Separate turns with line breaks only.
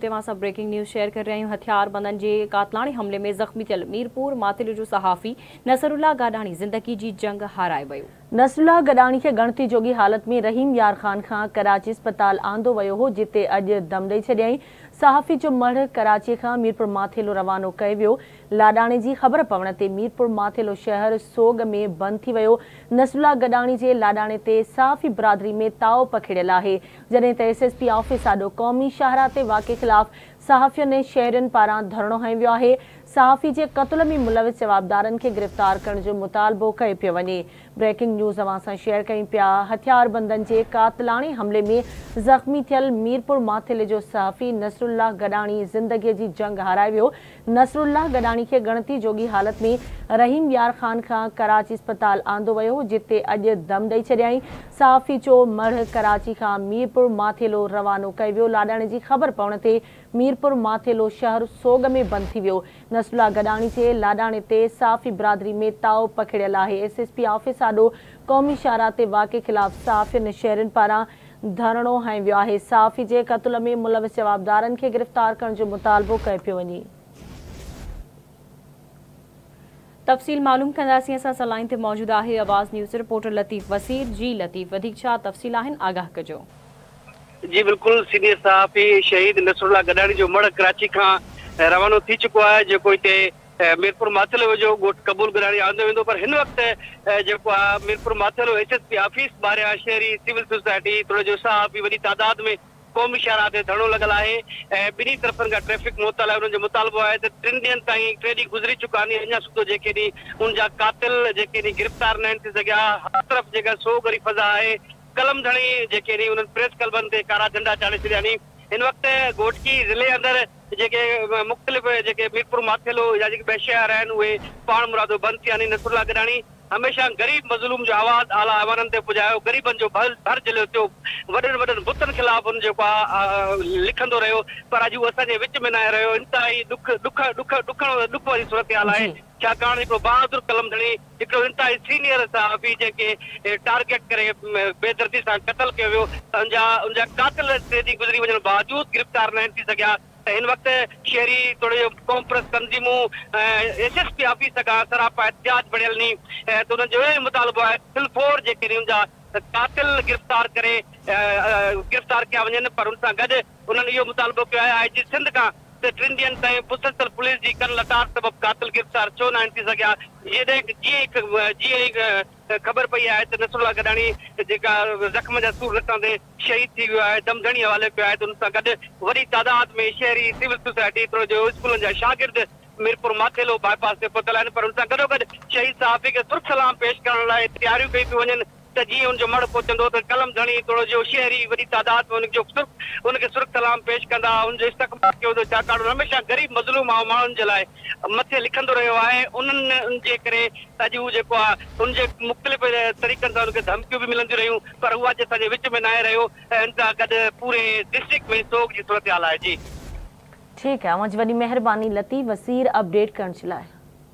اوهان سان breaking news share ڪري رهيا آهيون. هٿياربندن جي قاتلاڻي حملي ۾ زخمي ٿيل ميرپور ماٿيلي جو صحافي نصرالله گاڏاڻي زندگي جي جنگ هارائي ويو.
نصرالله گڏاڻي کي ڳڻتي جوڳي حالت ۾ رحيم يار خان کان ڪراچي اسپتال آندو ويو هو، جتي اڄ دم ڏئي ڇڏيائين. صحافي جو مڙهه ڪراچي کان ميرپور ماٿيلو روانو ڪيو ويو. لاڏاڻي جي خبر پوڻ تي ميرپور ماٿيلو شهر سوڳ ۾ بند ٿي ويو. نصرالله گڏاڻي جي لاڏاڻي تي صحافي برادري ۾ تاءُ پکيڙيل آهي، جڏهن ته ايس ايس پي آفيس آڏو قومي شاهراهه تي واقعي خلاف صحافين ۽ شهرين پاران ڌرڻو هنيو ويو آهي. صحافي جي قتل ۾ ملوث جوابدارن کي گرفتار ڪرڻ جو مطالبو ڪيو پيو وڃي. بريڪنگ نيوز اوهان سان شيئر ڪيون پيا. هٿياربندن جي قاتلاڻي حملي ۾ زخمي ٿيل ميرپور ماٿيلي جو صحافي نصرالله گڏاڻي زندگي جي جنگ هارائي ويو. نصرالله گڏاڻي کي ڳڻتي جوڳي حالت ۾ رحيم يار خان کان ڪراچي اسپتال آندو ويو، جتي اڄ دم ڏئي ڇڏيائين. صحافي جو مڙهه ڪراچي کان ميرپور ماٿيلو روانو ڪيو ويو. لاڏاڻي جي خبر پوڻ تي ميرپور ماٿيلو شهر سوڳ ۾ بند ٿي ويو. نصرالله گڏاڻي جي لاڏاڻي تي صحافي برادري ۾ تاءُ پکيڙيل آهي. ايس ايس پي آفيس آڏو قومي شاهراهه تي واقعي خلاف صحافين ۽ شهرين پاران ڌرڻو هنيو ويو آهي. صحافي جي قتل ۾ ملوث جوابدارن کي گرفتار ڪرڻ جو مطالبو ڪيو پيو وڃي.
تفصيل معلوم ڪنداسين. اسان سان لائين تي موجود آهي آواز نيوز رپورٽر لطيف وسير. جي لطيف، وڌيڪ ڇا تفصيل آهن، آگاهه ڪجو.
جي بلڪل، سينيئر صحافي شهيد نصرالله گڏاڻي جو مڙهه ڪراچي کان روانو ٿي چڪو آهي، جيڪو هتي ميرپور ماٿيلو ويجهو ڳوٺ قبول گڏاڻي آندو ويندو. پر هن وقت جيڪو آهي Mirpur Mathelo S S P office ٻاهريان شهري، سول سوسائٽي توڙي جو صحافي وڏي تعداد ۾ قومي شاهراهه تي ڌرڻو لڳل آهي ۽ ٻنهي طرفن کان ٽريفڪ معطل آهي. انهن جو مطالبو آهي ته 3 ڏينهن تائين، 3 ڏينهن گذري چڪا آهن، اڃا سڌو جيڪي ڏينهن ان جا قاتل جيڪي ڏينهن گرفتار نه آهن ٿي سگهيا. هر طرف جيڪا سوڳ واري فضا آهي، قلم ڌڻي جيڪي ڏينهن انهن پريس ڪلبن تي ڪارا جهنڊا چاڙهي ڇڏيا آهن. هن وقت گهوٽڪي ضلعي اندر جيڪي مختلف جيڪي ميرپور ماٿيلو يا جيڪي ٻيا شهر آهن اهي پاڻ مرادو بند ٿي ويا آهن. نصرالله گڏاڻي هميشه غريب مظلوم جو آواز اعليٰ ايوانن تي پڄايو، غريبن جو ڀر جهليو ٿيو، وڏن وڏن بتن خلاف هن جيڪو آهي لکندو رهيو، پر اڄ هو اسان جي وچ ۾ ناهي رهيو. انتهائي ڏک ڏک ڏک ڏکڻ ڏک واري صورتحال آهي، ڇاڪاڻ هڪڙو بهادر قلم ڌڻي، هڪڙو انتهائي سينيئر صحافي جنهن کي ٽارگيٽ ڪري بيدردي سان قتل ڪيو ويو، ان جا قاتل 3 ڏينهن گذري وڃڻ باوجود گرفتار ناهن ٿي سگهيا. ته هن وقت شهري توڙي جو قومپرست تنظيمون ايس ايس پي آفيس کان سراپا احتجاج بڻيل ني، ته انهن جو اهو مطالبو آهي فلفور جيڪي ان جا قاتل گرفتار ڪري گرفتار ڪيا وڃن. پر ان سان گڏ انهن اهو مطالبو ڪيو آهي آء جي سنڌ کان ته 3 ڏينهن تائين مسلسل پوليس جي ڪن لٽار سبب قاتل گرفتار ڇو ناهن ٿي سگهيا. جيئن ئي خبر پئي آهي ته نصرالله گڏاڻي جيڪا زخم جا سور رسندي شهيد ٿي ويو آهي، دم ڌڻي حوالي ڪيو آهي، ته ان سان گڏ وڏي تعداد ۾ شهري، سول سوسائٽي توڙي جو اسڪولن جا شاگرد ميرپور ماٿيلو باء پاس تي پهتل آهن. پر ان سان گڏوگڏ شهيد صحافي کي سرخ سلام پيش ڪرڻ لاء تياريون ڪيون پيون وڃن ته جيئن ان جو مڙهه پهچندو ته قلم ڌڻي توڙي جو شهري وڏي تعداد ۾ ان کي سرخ سلام پيش ڪندا، ان جو استقبال ڪيو ويندو، ڇاڪاڻ هميشه غريب مظلوم ماڻهن جي لاء مٿي لکندو رهيو آهي. انهن جي ڪري اڄ هو جيڪو آهي ان جي مختلف طريقن سان ان کي ڌمڪيون به ملنديون رهيون، پر هو اڄ اسان جي وچ ۾ ناهي رهيو ۽ ان سان گڏ پوري ڊسٽرڪٽ ۾ سوڳ جي صورتحال آهي. جي
ٺيڪ آهي، اوهان جي وڏي مهرباني لطيف وسير اپڊيٽ ڪرڻ جي لاء.